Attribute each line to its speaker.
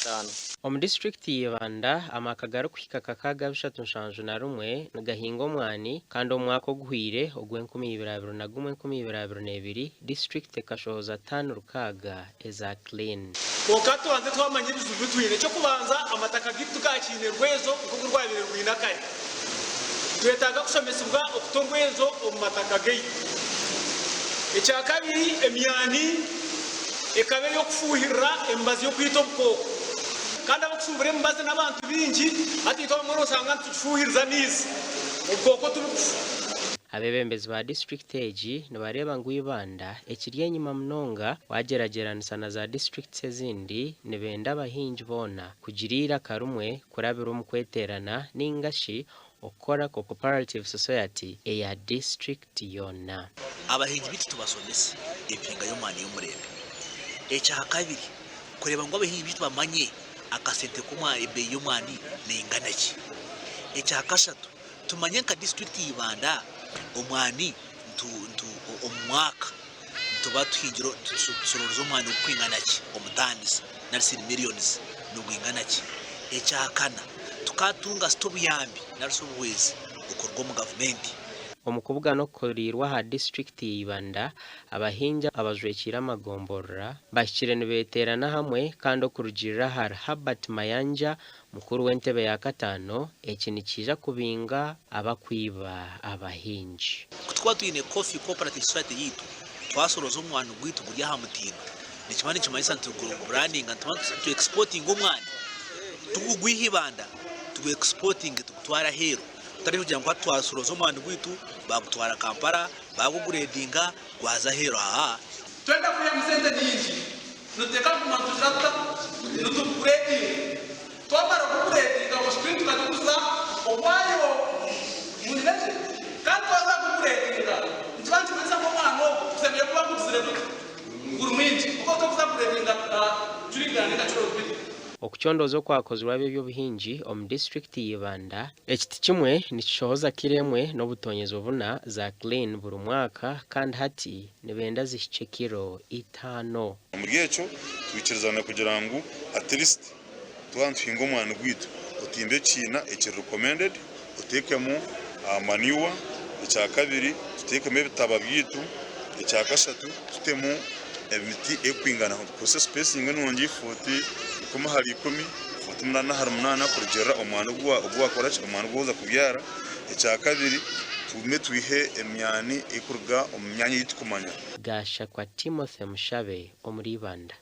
Speaker 1: 5.
Speaker 2: Omu disiturikiti ya Ibanda, amaka garikuhika 671 nigahinga omwani kandi omu mwaka oguhweire ogw'e 2021, 2022, disiturikiti ekashohoza taani 6 eza Clean.
Speaker 3: Kwonka tubanze twamanya ebizibu bi twine. Eky'okubanza, amataka gaitu tigakyaine rwezo nk'oku rwabaire rwine akare. Nitwetaaga kushomesibwa okuta orwezo omu mataka gaitu. Ekyakabiri, emyani ekaba ey'okufuuhirira emibazi y'okwita obukooko. Kandi abakushuubura emibazi n'abantu baingi, hati itwe abamwe noshanga nitugifuuhiriza amaizi, obukooko tibukufa.
Speaker 2: Abeebembezi ba disiturikiti egi nibareeba ngu Ibanda ekiri enyima munonga wagyeragyeranisa na za disiturikiti ezindi nibenda abahingi boona kugira eiraka rimwe kurabira omu kweteerana ninga shi okukora Cooperative Society eya disiturikiti yoona.
Speaker 4: Abahingi baitu tubasomese empinga y'omwani y'omurembe. Ekyakabiri, kureeba ngu abahingi baitu bamanye akasente k'omwani, ebeeyi y'omwani neingana ki. Ekyakashatu, tumanye nka disiturikiti ya Ibanda omwani ntu ntu omu mwaka nituba tuhingire tusororize omwani ogurikwingana ki omu tons nari shi millions nigwingana ki. Ekyakana, tukatunga sita obuyambi nari shi obuhwezi okuruga omu gavumenti.
Speaker 2: Omu kubugana okukoriirwe aha disiturikiti ya Ibanda, abahingi abajwekiire amagomborora bahikire nibeteerana hamwe kandi okurugiirira ahari Herbert Mayanja, mukuru w'entebe ya kataano, eki nikiija kubinga abakwiba abahingi.
Speaker 4: Ku tukuba twine Coffee Cooperative Society yaitu, twasorooza omwani gwaitu guri aha mutindo, nikiba nikimanyisa ngu turi nituba nitu exportinga omwani, tugugwiha Ibanda tugu exportinge tugutware aheeru. Kutari kugira ngu hati twasorooza omwani gwaitu baagutwara Kampala, baagugureedinga gwaza aheeru. Aa.
Speaker 3: Twenda kwihamu sente nyingi, nituteeka kuguma nitugira tuta? Nitugureedinga. Twamara kugureedinga ngu screen tukagiguza ogwayo muhurire gye. Kandi twaza kugureedinga nikiba nikimanyisa ngu omwana ogwo gushemereire kuba gugizire guta? Guri mwingi. Kuba otarikuza kureedinga kiroguramu ninga kiro bibiri.
Speaker 2: Okucondooza okwakozirwe ab'eby'obuhingi omu disiturikiti ya Ibanda, Ekiti kimwe nikishohoza kiro emwe n'obutonyezo buna za Clean buri mwaka kandi hati nibenda zihikye kiro itaano.
Speaker 5: Omuri ekyo twikirizana kugira ngu at least twaba nituhinga omwani gwaitu otimbe ekiina ekiri recommended, oteekemu manure, ekyakabiri tuteekemu ebitaba byaitu, ekyakashatu tutemu emiti erikwingana tukozese spacing nungi fuuti ikumi ahari ikumi, fuuti munaana ahari munaana kurugiirira omwani ogu wakora ki, omwani ogu waaza kubyara. Ekyakabiri tugume twihe emyani erikuruga omu myanya ei turikumanya.
Speaker 2: Gashakwa Timothy Mushabe omuri Ibanda.